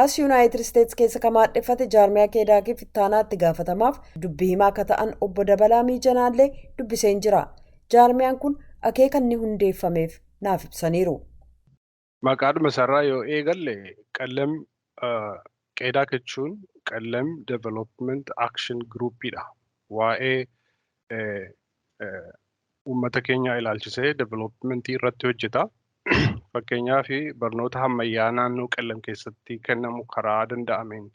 As Yuunaayitid Isteets keessa kan maadheffate jaarmiyaa Keedaakiif ittaanaatti gaafatamaaf dubbii himaa akka ta'an obbo Dabalaa Miijanaallee dubbiseen jira. Jaarmiyaan kun akeeka inni hundeeffameef naaf ibsaniiru. Maqaadhuma isaarraa yoo eegalle, Qellem Qeedaak jechuun Qellem Development Action Groupidha. Waa'ee uummata keenyaa ilaalchisee developmentii irratti hojjeta. Fakkeenyaaf, barnoota ammayyaa naannoo Qellem keessatti kennamu karaa danda'ameen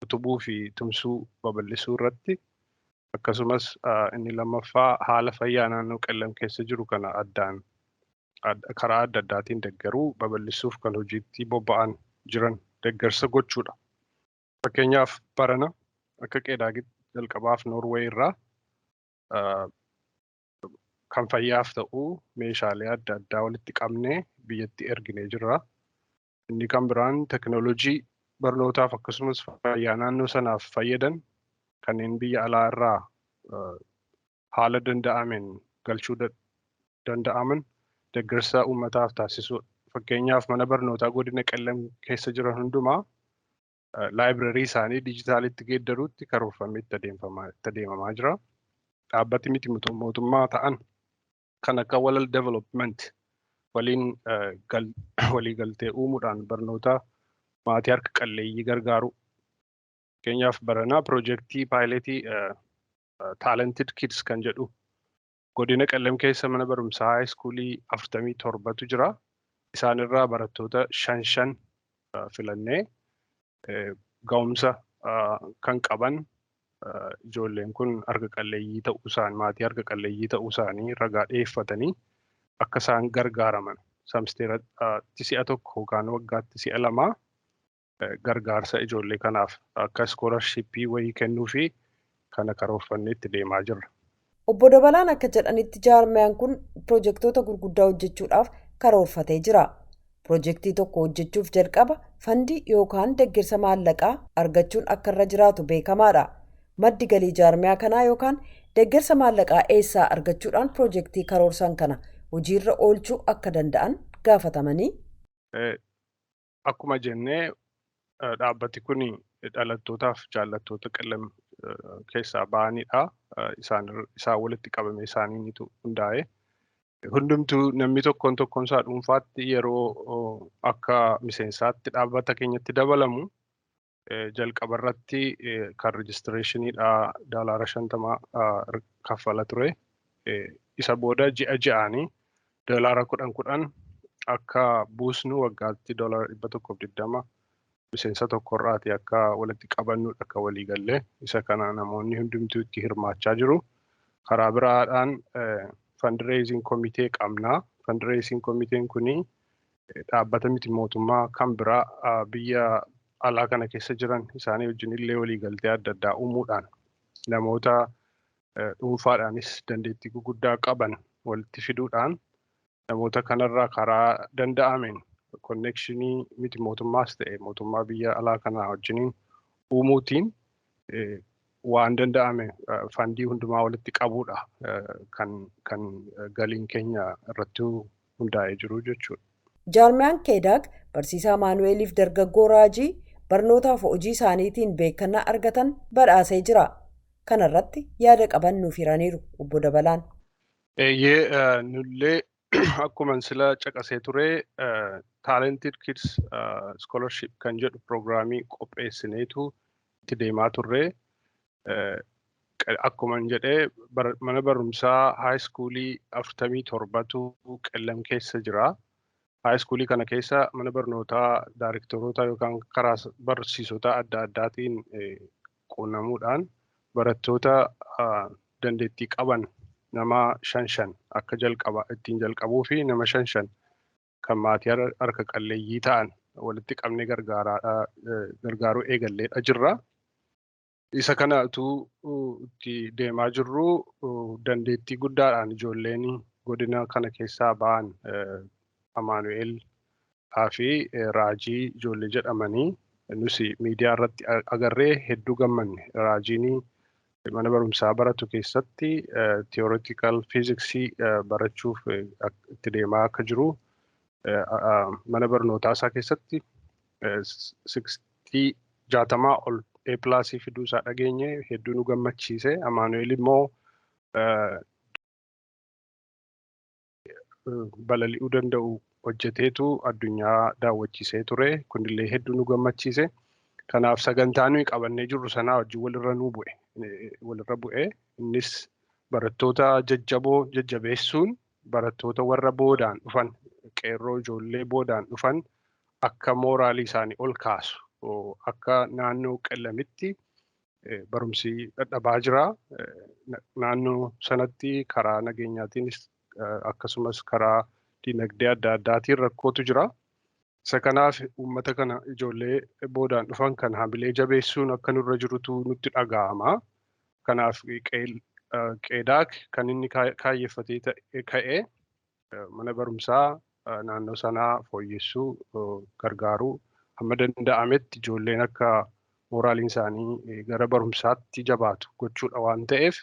utubuu fi tumsuu babal'isuu irratti, akkasumas inni lammaffaa haala fayyaa naannoo Qellem keessa jiru kana addaan karaa adda addaatiin deeggaruu babal'isuuf kan hojiitti bobba'an jiran deeggarsa gochuudha. Fakkeenyaaf, barana akka Qeedaagitti jalqabaaf Noorweey irraa kan fayyaaf ta'u meeshaalee adda addaa walitti qabnee biyyatti erginee jirra. Inni kan biraan teknoolojii barnootaaf akkasumas fayyaa naannoo sanaaf fayyadan kanneen biyya alaa irraa haala danda'ameen galchuu danda'aman deeggarsa uummataaf taasisuudha. Fakkeenyaaf, mana barnootaa godina Qellem keessa jiran hundumaa library isaanii dijitaalitti geeddaruutti karoorfamee itti adeemamaa jira. Dhaabbati miti mootummaa ta'an kan akka Walal Development waliin waliigaltee uumuudhaan barnoota maatii harka qalleeyyii gargaaru. Fakkeenyaaf, baranaa piroojeektii pilotii Talented Kids kan jedhu godina Qellem keessa mana barumsaa high schoolii 47tu jira. Isaanirraa barattoota shan shan filannee ga'umsa kan qaban, ijoolleen kun harka qalleeyyii ta'uu isaanii, maatii harka qalleeyyii ta'uu isaanii ragaa dhiyeeffatanii akka isaan gargaaraman semesteratti si'a tokko yookaan waggaatti si'a lama gargaarsa ijoollee kanaaf akka scholarshippii wayii kennuu fi kana karoorfannee itti deemaa jirra. Obbo Dabalaan akka jedhanitti, jaarmiyaan kun pirojektoota gurguddaa hojjechuudhaaf karoorfatee jira. Pirojektii tokko hojjechuuf jalqaba fundii yookaan deeggarsa maallaqaa argachuun akka irra jiraatu beekamaadha. Maddi galii jaarmiyaa kanaa yookaan deeggarsa maallaqaa eessaa argachuudhaan pirojektii karoorsan kana hojiirra oolchuu akka danda'an gaafatamanii. Akkuma jennee, dhaabbati kun dhalattootaaf jaallattoota Qellem keessaa ba'anidha. Isaan walitti qabame isaaniinitu hundaa'e. Hundumtuu namni tokkoon tokkoon isaa dhuunfaatti yeroo akka miseensaatti dhaabbata keenyatti dabalamu jalqaba irratti kan registrationiidha $50 kaffala ture. Isa booda ji'a ji'aanii $10 10 akka buusnu, waggaatti $120 miseensa tokkorraati akka walitti qabannudha akka walii gallee. Isa kana namoonni hundumtuu itti hirmaachaa jiru. Karaa biraadhaan fundraising komitee qabna. Fundraising komiteen kuni dhaabbata miti mootummaa kan biraa biyya alaa kana keessa jiran isaanii wajjin illee waliigaltee adda addaa uumuudhaan namoota dhuunfaadhaanis dandeettii guguddaa qaban walitti fiduudhaan namoota kanarraa karaa danda'ameen connectionii miti mootummaas ta'e mootummaa biyya alaa kanaa wajjiniin uumuutiin waan danda'ame fundii hundumaa walitti qabuudha kan galiin keenya irratti hundaa'ee jiru jechuudha. Jaarmiyaan Keedaak barsiisaa Maanu'eeliif dargaggoo Raajii barnootaaf hojii isaaniitiin beekannaa argatan badhaasee jira. Kana irratti yaada qaban nuuf hiraniiru obbo Dabalaan. Eeyyee, nullee akkuma sila caqasee ture Talented Kids Scholarship kan jedhu piroogiraamii qopheessineetu itti deemaa turre. Akkuma jedhee, mana barumsaa high schoolii 47tu Qellem keessa jira. High schoolii kana keessa mana barnootaa daayirektoroota yookaan karaa barsiisota adda addaatiin quunnamuudhaan barattoota dandeettii qaban nama shan shan akka jalqaba ittiin jalqabuu fi nama shan shan kan maatii harka qalleeyyii ta'an walitti qabnee gargaaruu eegalleedha jirra. Isa kana utuu itti deemaa jirru dandeettii guddaadhaan ijoolleen godina kana keessaa ba'an Amaanu'eel fi Raajii ijoollee jedhamanii nusi miidiyaa irratti agarree hedduu gammanne. Raajiin mana barumsaa baratu keessatti theoretical physicsii barachuuf itti deemaa akka jiru, mana barnootaa isaa keessatti 60% ol A plusii fiduu isaa dhageenye, hedduu nu gammachiise. Amaanu'eel immoo balali'uu danda'u hojjeteetu addunyaa daawwachiisee ture. Kunillee hedduu nu gammachiise. Kanaaf sagantaa nuyi qabannee jirru sanaa wajjin walirra nu bu'e. Walirra bu'e. Innis barattoota jajjaboo jajjabeessuun barattoota warra boodaan dhufan, qeerroo ijoollee boodaan dhufan akka mooraalii isaanii ol kaasu, akka naannoo Qellamitti barumsi dadhabaa jira. Naannoo sanatti karaa nageenyaatiinis akkasumas karaa dinagdee adda addaatiin rakkootu jira. Isa kanaaf uummata kana, ijoollee boodaan dhufan kan hamilee jabeessuun akka nurra jirutu nutti dhaga'ama. Kanaaf Qeedaak kan inni kaayyeffatee ka'ee mana barumsaa naannoo sanaa fooyyessuu, gargaaruu, hamma danda'ametti ijoolleen akka mooraaliin isaanii gara barumsaatti jabaatu gochuudha waan ta'eef,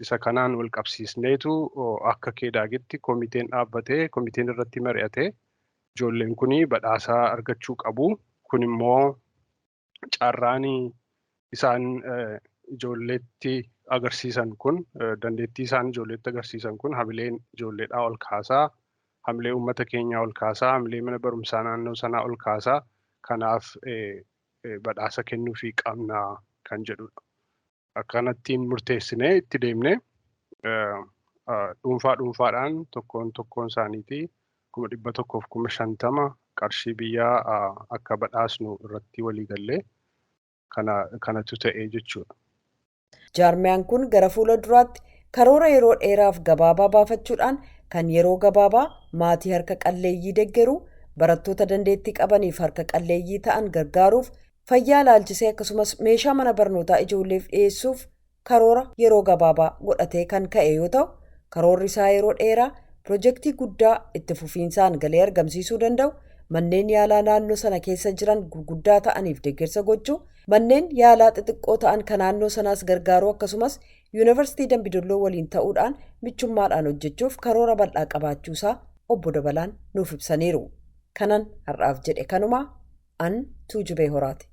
isa kanaan wal qabsiisneetu akka Keedaagitti komiteen dhaabbatee, komiteen irratti mari'atee, ijoolleen kun badhaasaa argachuu qabu. Kun immoo carraan isaan ijoolleetti agarsiisan kun, dandeettii isaan ijoolleetti agarsiisan kun hamileen ijoolleedhaa ol kaasaa, hamilee uummata keenyaa ol kaasaa, hamilee mana barumsaa naannoo sanaa ol kaasaa, kanaaf badhaasa kennuufii qabna kan jedhudha. Akkanattiin murteessinee itti deemnee dhuunfaa dhuunfaadhaan tokkoon tokkoon isaaniitii 150,000 qarshii biyyaa akka badhaasnu irratti walii gallee kanatu ta'ee jechuudha. Jaarmiyaan kun gara fuula duraatti karoora yeroo dheeraaf gabaabaa baafachuudhaan, kan yeroo gabaabaa maatii harka qalleeyyii deeggaruu, barattoota dandeettii qabaniif harka qalleeyyii ta'an gargaaruuf, fayyaa ilaalchisee, akkasumas meeshaa mana barnootaa ijoolleef dhiyeessuuf karoora yeroo gabaabaa godhatee kan ka'e yoo ta'u, karoorri isaa yeroo dheeraa pirojektii guddaa itti fufiinsaan galii argamsiisuu danda'u, manneen yaalaa naannoo sana keessa jiran gurguddaa ta'aniif deeggarsa gochuu, manneen yaalaa xixiqqoo ta'an kan naannoo sanaas gargaaruu, akkasumas Yuunivarsiitii Dambidolloo waliin ta'uudhaan michummaadhaan hojjechuuf karoora bal'aa qabaachuusaa obbo Dabalaan nuuf ibsaniiru. Kanan har'aaf jedhe kanumaa, an Tuujubee Horaati.